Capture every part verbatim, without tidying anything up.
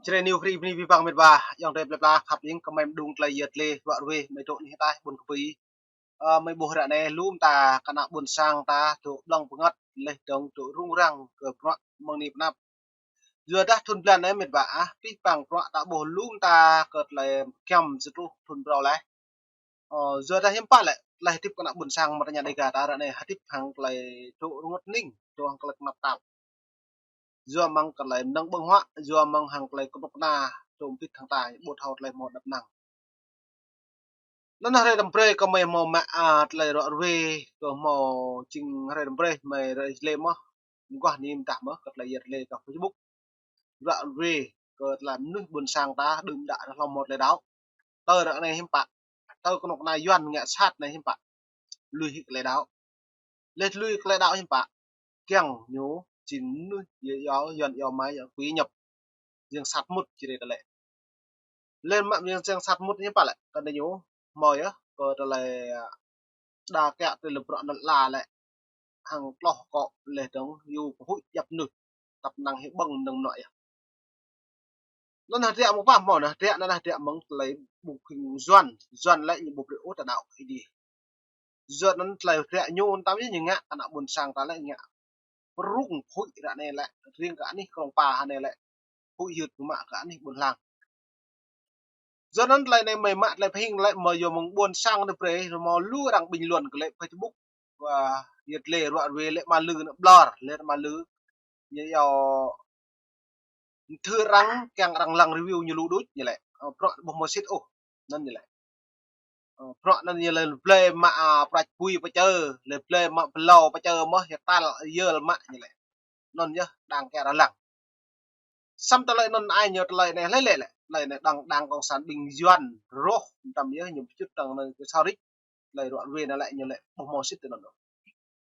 Čơđai ñu krĭ bơni abih bang mĕt wa, ayŏng adơi plơi pla khăp ling, kơmơi mơđung tơlơi yăt lĕ ruă ruê, mơi dŏ anih ataih ƀuôn Kơpui. Ơ, mơi ƀuh ră anai, lŏm ta kơ ană ƀôn sang ta dŏ blŏng bơngăt, laih dơ̆ng dŏ rŭng răng kơ bruă mơ̆ng anai pơ anăp. Yua dah thŭn blan anai mĕt wa ah, abih bang bruă ta ƀuh lŏm ta kơ tơlơi giăm sa truh thŭn phrâo laih. Ơ, yua dah hiư̆m pă lĕ, tơlơi hơdip kơ ană ƀôn sang mơta ña Dêga ta ră anai hơdip hăng tơlơi dŏ rơngot hơning, dŏ hăng tơlơi tơnap tap. Yua mơ̆ng tơlơi mơnơ̆ng ƀơ̆ng huă, yua mơ̆ng hăng tơlơi kơnuk kơna, dŏ mbĭt hăng ta, ƀu thâo tơlơi hmâo đăp năng. Anŭn hrơi răm brơi kơ mơi hmâo mă, a, tơlơi ruă ruê, kơ hmâo jing hrơi răm brơi mơi ră lĕ mơ̆, mơguah anai mơdah mơ̆, kơ tơlơi yăt lĕ kơ Facebook. Ruă ruê, kơ tơlơi mơnuih ƀôn sang ta, đưm đă rơhlâo hmâo tơlơi đaŏ. Tơ ră anai hiư̆m pă, tơ kơnuk kơna Yuan ngă sat anai hiư̆m pă. Lui hĭ tơlơi đaŏ. Laih lui tơlơi đaŏ hiư̆m pă. Kiăng ñu, jing mơnuih, yua, yua, Yuan yua mai, yua, kuih ñăp. Jing sat mŭt, čih rai tơlơi. Laih mă jing sat mŭt hiư̆m pă lĕ, kơ anai ñu, hmâo yơh, kơ tơlơi, a, đa kiăng tơlơi bruă anŭn la lĕ. Hăng tloh kŏ laih dơ̆ng, yua pơhuĭ djăp mơnuih. Tăp năng hĭ ƀơ̆ng mơnơ̆ng mơnuă yơh. Anŭn hơdră mơ̆ng pă hmâo, anŭn hơdră, anŭn hơdră mơ̆ng tơlơi ƀu khĭn Yuan, Yuan lĕ ñu ƀu brơi ôh ta đaŏ kơ Ơi Adai. Yua anŭn tơlơi hơdră ñu tam yơh ñu ngă, kơ ană ƀôn sang ta lĕ ngă. Pơrŭng pơhuĭ ră anai lĕ, riêng kơ anih krong pa hơnai lĕ. Pơhuĭ hyưt mă kơ anih ƀôn lăng. Yua anŭn tơlơi anai mơi mă tơlơi pơhing lĕ mơi yua mơ̆ng ƀôn sang anai brơi, hmâo lu arăng bình luận kơ lĕ Facebook. Wa, yăt lĕ ruă ruê lĕ mă lư anŭn ƀlŏr, lĕ mă lư. Ñu yua mơthưr arăng, kiăng arăng lăng review ñu lu đôč ñu lĕ. Ơ, bruă ƀu hmâo sĭt ôh. Anŭn ñu lĕ. Ơ, bruă anŭn ñu lĕ blơi mă, a, prăč bui pơčơ, lĕ blơi mă blâo pơčơ mơ̆, yua tal yơl mă ñu lĕ. Anŭn yơh, đang kiăng arăng lăng. Samơ̆ tơlơi anŭn ai ñu tơlơi anai lĕ lĕ lĕ. Tơlơi anai đang, đang cộng sản ƀing Yuan rŏh, tam yơh ñu pơčut tăng anai kơ sa rĭk. Tơlơi ruă ruê anai lĕ ñu lĕ ƀu hmâo sĭt tơnŭn ôh.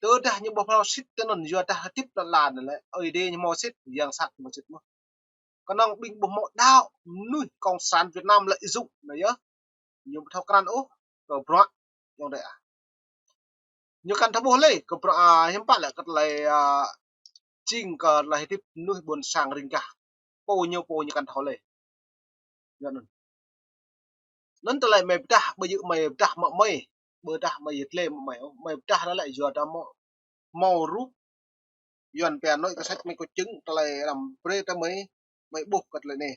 Tơdah ñu ƀu hmâo sĭt tơnŭn yua dah hơdip lăn la anai lĕ, Ơi Adai ñu hmâo sĭt, yang sat hmâo sĭt mơ̆n. Kơnơ̆ng ƀing ƀu hmâo đaŏ mơnuih cộng sản Việt Nam lĕ ih dŏ, anai yơh. Ñu ƀu thâo krăn ôh, kơ bruă, ayŏng adơi ah. Ñu kăn thâo ƀuh lĕ, kơ bruă, a, hiư̆m pă lĕ kơ tơlơi, a, jing kơ tơlơi hơdip mơnuih ƀôn sang ring gah. Pô ñu, pô ñu kăn thâo lĕ. Yua anŭn. Anŭn tơlơi mơi pơdah, ƀu djơ̆ mơi pơdah mă mơi. Ƀu pơdah mơi yăt lĕ mă mơi. Mơi pơdah anŭn lĕ yua dah hmâo, hmâo rup. Yuan pia anŭn kơ sách mơi kơčing tơlơi răm brơi ta mơi, mơi ƀuh kơ tơlơi anai.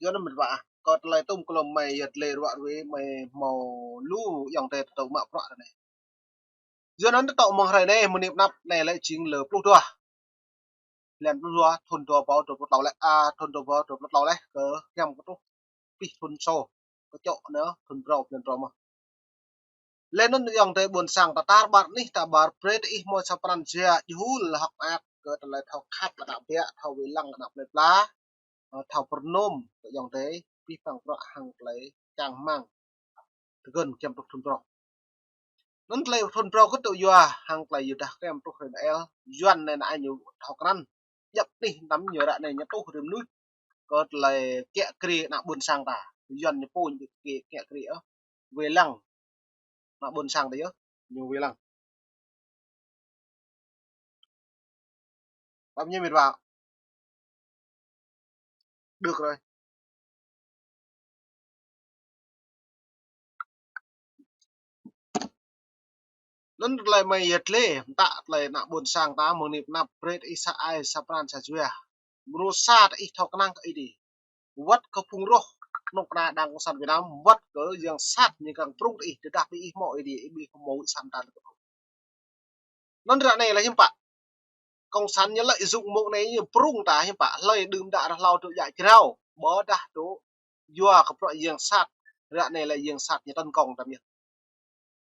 Yua anŭn mĕt wa, kơ tơlơi tŭm kơ lŏm mơi yăt lĕ ruă ruê mơi hmâo lu ayŏng adơi tơtŭ mă bruă anai. Yua anŭn tơtŭ mơ̆ng hrơi anai, mơ̆ng anai pơ anăp anai lĕ jing lơ pluh dua. Blan pluh dua, thŭn dua rơbâo dua pluh klâo lĕ, a, thŭn dua rơbâo dua pluh klâo lĕ, kơ giăm kơ truh pih thŭn sô, kơ čŏ anai, thŭn phrâo, blan phrâo mơ̆n. Lĕ anŭn ayŏng adơi ƀôn sang ta tar ƀar anih ta ƀar brơi ta ih hmâo sa pran jua jơhul hơ̆k mơak kơ tơlơi thâo khăp kơ ană ƀiă, thâo wai lăng kơ ană plơi pla, ơ, thâo pơrơnôm kơ ayŏng adơi, abih bang bruă hăng tơlơi čang rơmang. Tơgŭn giăm truh thŭn phrâo. Anŭn tơlơi thŭn phrâo kơ tŭ yua hăng tơlơi yua dah giăm truh hrơi Noel, Yuan anai anai ñu thâo krăn. Djăp anih tam ñu ră anai ñu tuh rĭm mơnuih. Kơ tơlơi kiă kriê ană ƀôn sang ta. Yuan ñu pô ñu kiă, kiă kriê ôh. Wai lăng. Ană ƀôn sang ta yơh. Ñu wai lăng. Pap ñu mĕt wa. Được rồi. Anŭn tơlơi mơi yăt lĕ, mơta tơlơi ană ƀôn sang ta mơ̆ng anai pơ anăp brơi ta ih sa ai sa pran sa jua. Mrô sa ta ih thâo kơnang kơ Ơi Adai. Wơ̆t kơ phung rŏh, kơnuk kơna đang cộng sản Việt Nam, wơ̆t kơ yang sat ñu kiăng prŭng ta ih, tơdah ƀing ih hmâo Ơi Adai, ƀing ih hmâo wơ̆t sat ta lĕ. Anŭn ră anai lĕ hiư̆m pă. Cộng sản ñu lĕ ih dŏ mơ̆ng anai ñu prŭng ta hiư̆m pă. Hlơi đưm đă rơhlâo dŏ djă jrao. Ƀôdah dŏ yua kơ bruă yang sat. Ră anai lĕ yang sat ñu tấn công tam yơh.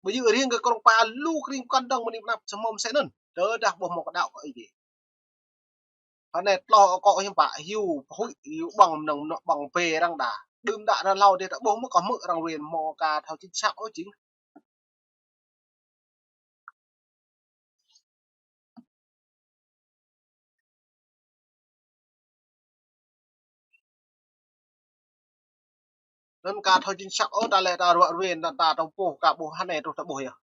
Ƀu djơ̆ riêng kơ krong pa lu kring kăn dơ̆ng mơ̆ng anai pơ anăp samơ̆ mơsĕ anŭn. Tơdah ƀu hmâo kơ đaŏ kơ Ơi Adai. Hơnai tloh kŏ hiư̆m pă, hyu pơhuĭ, hyu ƀơ̆ng mơnơ̆ng mơnuă ƀơ̆ng bê arăng đa. Đưm đă rơhlâo dih ta ƀuh mơ̆ kơ hmư̆ arăng win hmâo ka thâo chính xác ôh jing. Anŭn ka thâo chính xác ôh, ta lĕ ta ruă ruê, ta, ta tơm pô, ka ƀuh hơnai truh ta ƀuh yơh.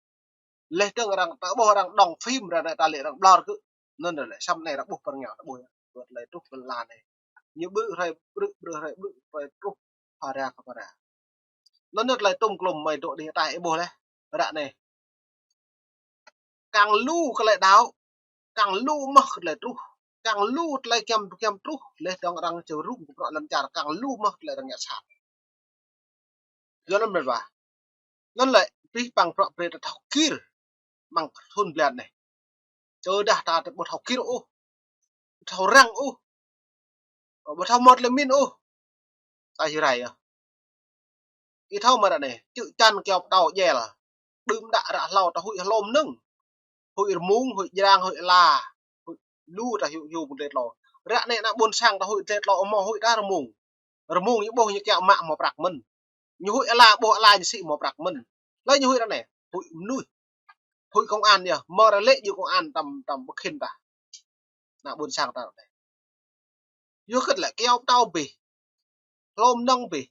Leh dơ̆ng arăng ta ƀuh arăng đóng phim, arăng ta lĕ arăng ƀlŏr kơ. Anŭn lĕ samơ̆ anai arăng ƀuh pơrơngiao ta ƀuh yơh. Wơ̆t lĕ truh kơ lăn anai. Ñu ƀrư̆ hrơi ƀrư̆, ƀrư̆ hrơi ƀrư̆, ƀrư̆ truh phara kơ phara. Anŭn lĕ tơlơi tŭm klŭm mơi dŏ dih ataih ih ƀuh leh. Ră anai. Kăng lu kơ tơlơi đaŏ, kăng lu mơ̆ kơ tơlơi truh, kăng lu tơlơi giăm giăm truh, leh dơ̆ng arăng čơ rŭng kơ bruă lŏn čar, kăng lu mơ̆ kơ tơlơi arăng ngă sat. Yua anŭn mơ̆n wa. Anŭn lĕ, pih păng bruă brơi ta thâo gir, mơ̆ng thŭn blan anai. Čơdah ta ƀu thâo gir ôh, ƀu thâo răng ôh, ƀu thâo mơ̆t lĕ min ôh. Ta hiu rai yơh. Ih thâo mơ̆ ră anai, čư̆ čan kyâo pơtâo djel. Đưm đă ră hlâo ta huĭ hlô mơnơ̆ng. Huĭ rơmung, huĭ jrang, huĭ ala. Huĭ lu ta hiu hiu mơ̆ng dlê tlô. Ră anai ană ƀôn sang ta huĭ dlê tlô hmâo huĭ ta rơmung. Rơmung ñu ƀuh ñu kiăng mă hmâo prăk mơ̆n. Ñu huĭ ala ƀuh ala ñu sĭ hmâo prăk mơ̆n. Lơi ñu huĭ ră anai, huĭ mơnuih. Huĭ công an yơh, mơ̆ ră lĕ ñu công an tăm, tăm ƀu khĭn ta. Ană ƀôn sang ta ră anai. Yua kơ tơlơi kyâo pơtâo bih. Hlô mơnơ̆ng bih.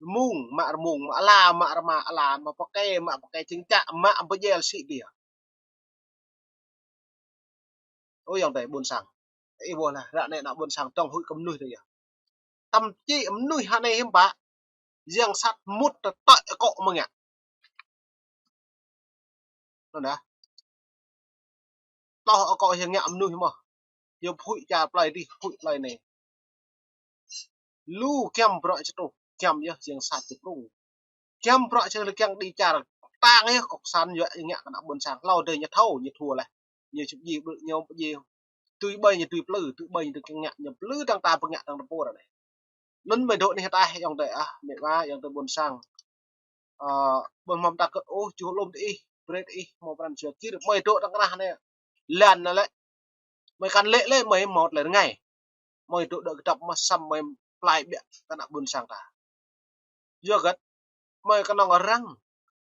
Rơmung, mă rơmung, mă ala, mă rơma ala, mă pơkê, mă pơkê čing čă, mă pơdjel sĭ bih. Ơ ayŏng adơi ƀôn sang. Ih ƀuh leh, ră anai ană ƀôn sang tŏng huĭ kơ mơnuih tơ yơh. Tăm čĭ mơnuih hơnai hiư̆m pă. Yang sat mŭt tơtơi akŏ mơ̆ ngă. Anŭn dah. Tơlơi akŏ hiư̆m ngă mơnuih mơ̆. Yua phuĭ čar plơi dih, phuĭ plơi anai. Lu giăm bruă čơtŭ, giăm yơh yang sat čơprŭng. Giăm bruă čơtŭ lĕ kiăng đĭ čar tang yơh kŏk san yua ngă kơ ană ƀôn sang. Hlâo adơi ñu thâo, ñu thua leh. Ñu čŭp ji ƀrư̆ ñu pơji. Tui ƀơi ñu tui plư, tui ƀơi ñu tui kiăng ngă, ñu plư dăng ta pơngă dăng tơpô ră anai. Anŭn mơi dŏ anih ataih ayŏng adơi ah, mĕt wa ayŏng adơi ƀôn sang. Ơ, ƀôn mơ̆m ta kơ̆t ôh, čuh lŏm tơ ih, brơi tơ ih, hmâo pran jua gir, mơi dŏ tơ̆ng krah anai. Lăn anai lĕ. Mơi kăn lĕ lĕ, mơi hmâo tơlơi rơngai. Mơi dŏ dŏ kơdŏp mơ̆ samơ̆ mơi plai ƀiă kơ ană ƀôn sang ta. Yua hơget, mơi kơnơ̆ng arăng,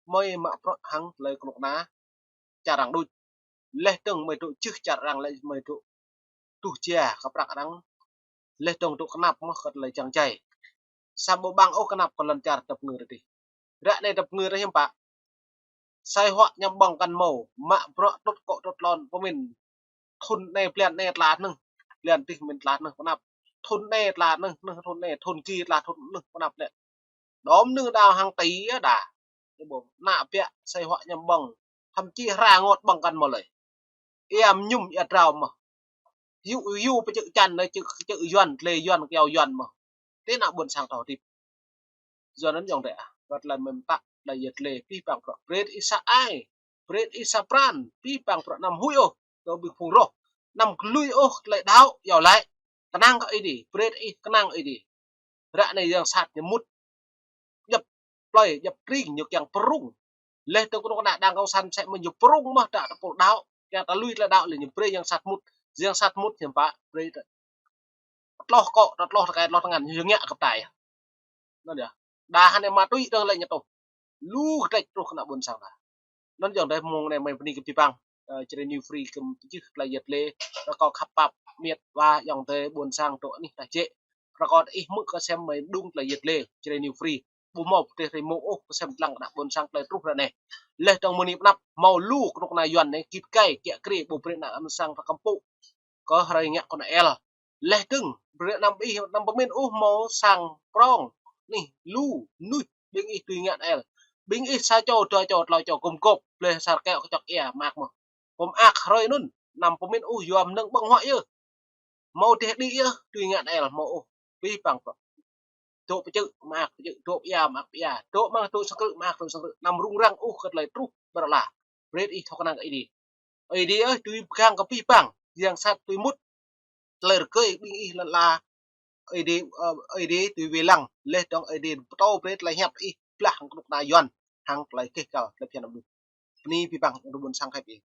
mơi mă bruă hăng tơlơi kơnuk kơna, čar arăng đôč. Leh dơ̆ng mơi dŏ jưh čar arăng lĕ mơi dŏ tuh jia kơ prăk arăng. Leh dơ̆ng dŏ kơnăp mơ̆ kơ tơlơi čang jai. Samơ̆ ƀu ƀăng ôh kơnăp kơ lŏn čar tơpơngư rơdih. Ră anai tơpơngư rơdih hiư̆m pă. Sai huă ñăm ƀơ̆ng kăn hmâo, mă bruă tŭt akŏ tŭt lŏn pơmĭn. Thŭn anai blan anai tla anŭn, blan dih mĭn tla anŭn pơnăp. Thŭn anai tla anŭn, anŭn thŭn anai, thŭn ki tla thŭn anŭn pơnăp lĕ. Đom nưng đao hăng tĭ đa. Ih ƀuh, ană biă sai huă ñăm ƀơ̆ng. Thậm chí hra ngot ƀơ̆ng kăn hmâo lơi. Ia mơñum ia drao mơ̆. Hiu, hiu pơčư̆ čan lơi čư̆, čư̆ Yuan, dlê Yuan, kyâo Yuan mơ̆. Tơ ană ƀôn sang ta hơdip. Yua anŭn ayŏng adơi ah, wơ̆t lĕ mơ̆m ta, lĕ yơh dlê pih păng bruă brơi ih sa ai. Brơi ih sa pran, pih păng bruă anăm huĭ ôh, kơ ƀing phung roh. Anăm glui ôh, tơlơi đaŏ, yua lĕ. Kơnang kơ Ơi Adai, brơi ih kơnang Ơi Adai. Ră anai yang sat ñu mŭt. Djŏp plơi, djŏp tring, ñu kiăng pơrŭng. Leh dơ̆ng kơnuk kơna đang kông san sĕ mơ̆ ñu pơrŭng mơ̆ ta tơpul đaŏ. Kiăng ta lui tơlơi đaŏ lĕ ñu brơi yang sat mŭt. Yang sat mŭt hiư̆m pă, brơi ta. Tloh akŏ, tloh tơkai, tloh tơngan, ñu ngă kơ ta yơh. Anŭn yơh. Đa hơnai ma tui dơ̆ng lĕ ñu tŭ. Lu kơdrĕč truh kơ ană ƀôn sang ta. Anŭn ayŏng adơi mơ̆ng anai mơi bơni kơ pih păng. Ơ, Jrai New Free kơ pơjưh tơlơi yơh dlê. Rơkâo khăp pap mĕt wa ayŏng adơi ƀôn sang dŏ anih ataih jĕ. Rơkâo ih hmư̆ kơ sem mơi mơđung tơlơi yơh dlê. Jrai New Free. Ƀu hmâo pơtreh rai mông ôh kơ sem lăng kơ ană ƀôn sang tơlơi truh ră anai. Leh dơ̆ng mơ̆ng anai pơnăp hmâo lu kơnuk kơna Yuan anai git gai kiă kriê ƀu brơi ană ƀôn sang ta kăm pŭ. Kơ hrơi ngă kơ ană el. Leh dơ̆ng, brơi anăm ih, anăm pơmĭn ôh hmâo sang prong. Anih, lu, mơnuih, ƀing ih tui ngă ană el. Ƀing ih sa čô, dua čô, tlâo čô, gum gôp, blơi sa rơkâo kơčŏk ia, mơak mơ̆. Pơmơak hrơi anŭn, anăm pơmĭn ôh, yua mơnơ̆ng ƀơ̆ng huă yơh. Hmâo dêh đĭ yơh, tui ngă ană el, hmâo ôh, pih păng bruă. Dŏ pơčư̆, mơak pơčư̆, dŏ pơia, mơak pơia. Dŏ mơ̆ng dŏ sang krư̆, mơak dŏ sang krư̆. Anăm rŭng răng ôh kơ tơlơi truh, ƀrơ̆ la. Brơi ih thâo kơnang kơ Ơi Adai. Ơi Adai ơi, tui pơgang kơ pih păng, yang sat tui mŭt. Tơlơi rơgơi ƀing ih lăn la. Ơi Adai, ơ, Ơi Adai tui wai lăng. Leh dơ̆ng Ơi Adai pơtô brơi tơlơi hiăp ih blah hăng kơnuk kơna Yuan. Hăng tơlơi keh kăl, tơlơi phiăn anăm đuč. Bơni pih păng hăng tơlơi ƀôn sang khăp ih.